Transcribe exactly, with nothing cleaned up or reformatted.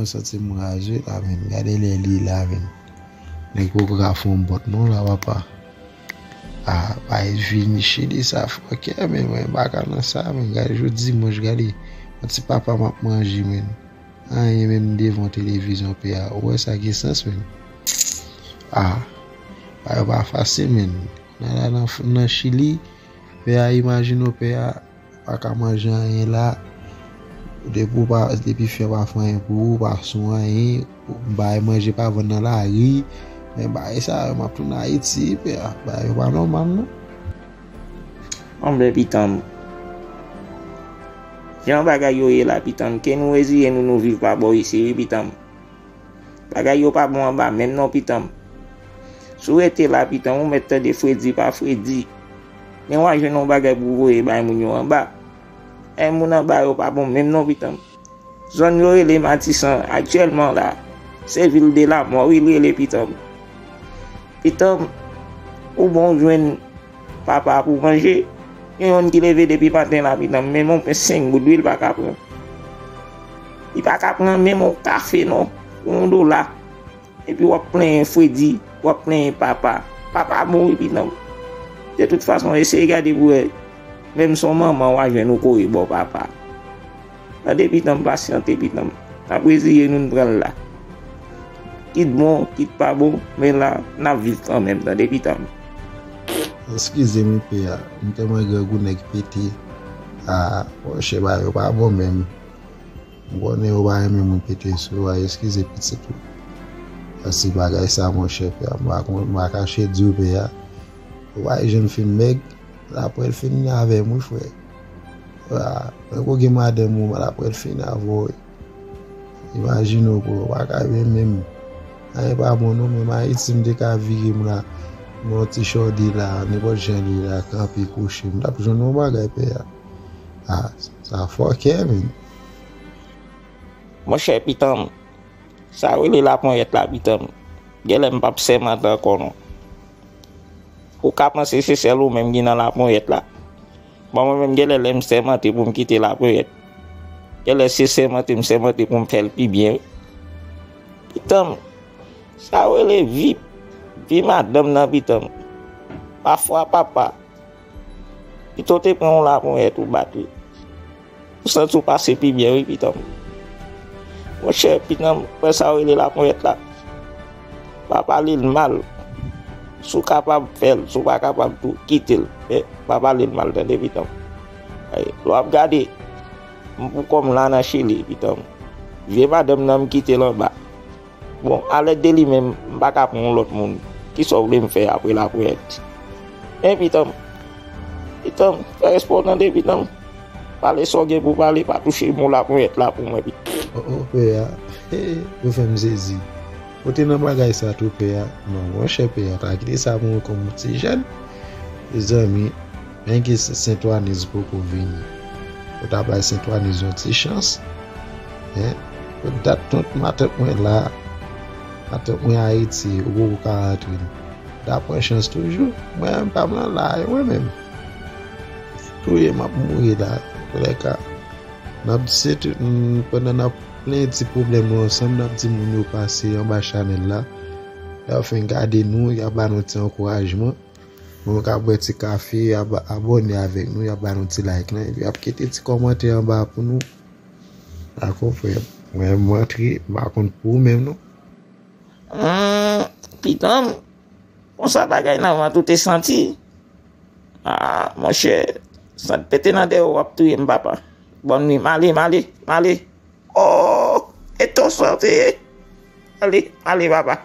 Mwen santi m raze la, men gade lè li la, men. Nèg poko ka fè yon bòt non la, papa. Ah, bay vini Chili sa fòkè, men mwen pa ka nan sa, men gade jodi dimanch, gade yon ti papa m ap manje, men. Anyen menm devan televizyon pè a. Ou wè sa gen sans, men. Ah, bagay yo pa fasil, men. Nan, nan, nan, nan Chili, pè a, imajine w, pè a, pa ka manje anyen la. Depi w pa, depi fi an pa fè anyen pou ou, pa sou anyen, bay manje pa vann nan lari. Men bagay sa yo, m ap tounen Ayiti, pè a. Bagay yo pa nòmal, non. Anben, pitan m. Jan bagay yo ye la, pitan m, ke nou reziye nou, nou viv pa bò isi, wi, pitan m. Bagay yo pa bon anba menm non, pitan m. Si w rete la, pitan m, ou mèt tande fredi pa fredi. Men w a jwenn yon bagay pou w voye bay moun yo anba. Ay, moun anba yo pa bon menm non, pitan m. Zòn yo rele Matisan aktyèlman la, se vil de lamò, wi, l rele, pitan m. Pitan m, ou bon jwenn papa pou manje. Gen yonn ki leve depi maten la, pitan m, menm yon pen senk goud, wi, l pa ka pran. Li pa ka pran menm yon kafe non, pou yon dola. Epi w ap plenyen fredi, w ap plenyen papa. Papa mouri, pitan m. De tout fason, eseye gade pou wè. Menm si w manman, w a jwenn ou kore bò papa. Tande, pitan m, pasyante, pitan m. N ap reziye nou, n pran l la. Kit bon, kit pa bon, men la, n ap viv kanmenm, tande, pitan m. Eskize m, pè a. M tèlman grangou nèg pete. Ah, monchè, bagay yo pa bon menm. M konnen yo pa renmen moun pete sou yo a, eskize pitit ou. Paske bagay sa, monchè, pè a, m pa konn, m pa kache di w, pè a. Ou pa janm fin mèg, l ap pral fini avè m, wi, frè. Ah, men kou gen madanm ou, l ap pral fini avè w, wi. Imajine w, pè, w pa ka renmen m. Anyen pa bon non, menm Ayiti, m te ka vire m la, m yon ti chòde la, nenpòt jan li la, kanpe, kouche, m t ap jwenn yon bagay, pè a. Ah, sa fòkè, men. Monchè, pitan m, sa yo rele laponyèt la, pitan m. Genlè m p ap sèmante ankò non. Ou ka panse se sèl ou menm ki nan laponyèt la. Bon, mwen menm, genlè lè m sèmante pou m kite laponyèt. Genlè se sèmante m sèmante pou m fè l pi byen, wi. Pitan m, sa yo rele vi, vi madanm nan, pitan m. Pafwa, papa, pito w te pran yon laponyèt ou bat li. Ou santi w pase pi byen, wi, pitan m. Monchè, pitan m, wè sa yo rele laponyèt la. Pa pale l mal. Si w kapab, fè l. Si w pa kapab tou, kite l. Men, pa pale l mal, tande, pitan m. Ay, lè w ap gade, m pou kò m la nan Chili, pitan m. Vye madanm nan, m kite l anba. Bon, alèd de li menm, m pa ka pran yon lòt moun. Kisa w vle m fè apre laponyèt? Men pitan m, pitan m, fè respè w tande, pitan m. Pale sa w gen pou w pale, pa touche mo laponyèt la pou mwen, pitan m. Oh, oh, pè a. Ou fè m sezi. Ou te nan bagay sa tou, pè a. Non, monchè, pè a, pa kite sa pou mwen kòm ti jèn. Mezanmi, menm ke Sentwaniz poko vini. Ou ta bay Sentwaniz yon ti chans. Hein? Dat tout matant mwen la, matant mwen Ayiti, ou poko ka rantre. Ou ta pran chans toujou. Mwen menm pa m lan la, e mwen menm. Touye m ap mouri la. Antoulèka, n ap se tout, n, pandan n ap plenyen ti pwoblèm nou ansanm, n ap di moun yo pase anba chanèl la. Y ap fin gade nou, y ap ba nou ti ankourajman. Moun k ap bwè ti kafe, y ap abòne avèk nou, y ap ba nou ti like lan, epi y ap kite ti kòmantè anba pou nou. Dakò, frè m. Mwen, m rantre, m pa konn pou ou menm, non. Hmm, pitan m, konsa bagay nan vant ou te santi? Ah, monchè, sant pete nan dèyè w ap touye m, papa. Bòn nwi, m ale, m ale, m ale. Oh, e to sa w te ye? Ale, ale, papa.